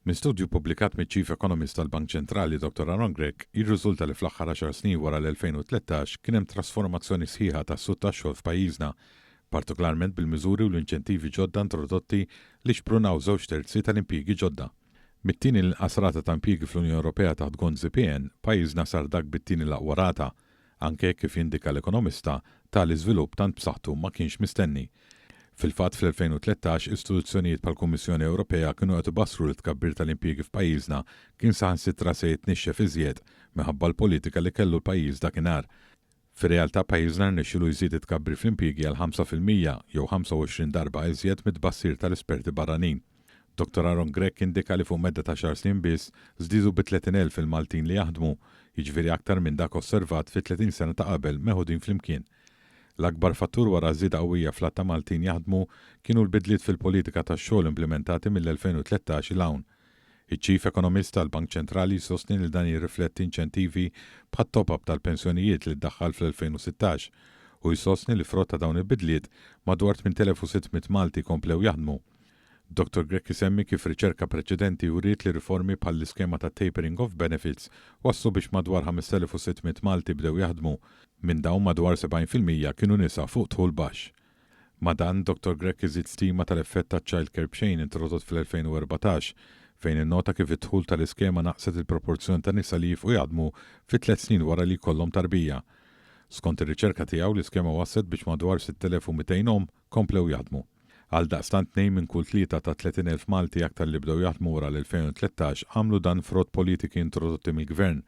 Minn studju ppubblikat miċ-Chief Economist tal-Bank Ċentrali Dottor Aaron Grech jirriżulta li fl-aħħar għaxar snin wara l-2013 kien hemm trasformazzjoni sħiħa tas-suq tax-xogħol f'pajjiżna, partikolarment bil-miżuri u l-inċentivi ġodda introdotti li xprunaw żewġ terzi tal-impjiegi ġodda. Mit-tieni l-inqas rata ta' impjiegi fl-Unjoni Ewropea taħt Gonzi PN, pajjiżna sar dak bit-tieni l-aqwa rata, anke jekk kif jindika l-ekonomista, tali żvilupp tant b'saħħtu ma kienx mistenni. Fil-fatt fl-2013 istituzzjonijiet bħall-Kummissjoni Ewropea kienu qed ibassru li t-tkabbir tal-impjiegi f'pajjiżna kien saħansitra se jitnixxef iżjed minħabba l-politika li kellu l-pajjiż dakinhar. Fir-realtà pajjiżna rnexxielu jżid it-tkabbir fl-impjiegi għal 5% jew 25 darba iżjed mit-tbassir tal-esperti barranin. Dottor Aaron Grech indika li fuq medda ta' għaxar snin biss, żdiedu bi 30,000 il-Maltin li jaħdmu, jiġifieri aktar minn dak osservat fit-30 sena ta' qabel meħudin flimkien. L-akbar fattur wara ż-żieda qawwija fl-għadd ta' Maltin jaħdmu kienu l-bidliet fil-politika tax-xogħol implimentati mill-2013 'l hawn. Iċ-Chief Ekonomist tal-Bank Ċentrali jsostni li dan jirrifletti inċentivi bħat-top-up tal-pensjonijiet li ddaħħal fl-2016 u jsostni li frott ta' dawn il-bidliet madwar 8,600 Malti komplew jaħdmu. Dottor Grech isemmi kif riċerka preċedenti uriet li riformi bħall-iskema ta' tapering of benefits wasslu biex madwar 5,600 Malti bdew jaħdmu. Minn dawn madwar 70% kienu nisa fuq dħul baxx. Ma' dan, Dottor Grech iżid stima tal-effett taċ-child care b'xejn introdott fl-2014, fejn innota kif id-dħul tal-iskema naqqset il-proporzjon ta' nisa li jifqu jaħdmu fi tlett snin wara li jkollhom tarbija. Skont ir-riċerka tiegħu, l-iskema wasslet biex madwar 6,200 omm komplew jaħdmu. Għaldaqstant tnejn minn kull tlieta ta' 30,000 Malti aktar li bdew jaħdmu wara l-2013 għamlu dan frott politiki introdotti mill-Gvern.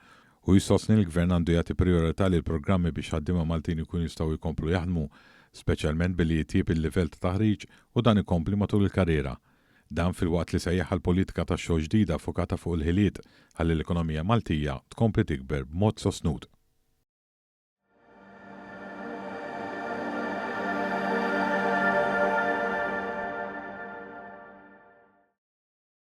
Hu jsostni li l-Gvern għandu jagħti prijorità lil programmi biex ħaddiema Maltin jkunu jistgħu jkomplu jaħdmu, speċjalment billi jitjieb il-livell ta' taħriġ u dan ikompli matul il-karriera. Dan filwaqt li sejjaħ għal politika tax-xogħol ġdida ffokata fuq il-ħiliet ħalli l-ekonomija Maltija tkompli tikber b'mod sostnut.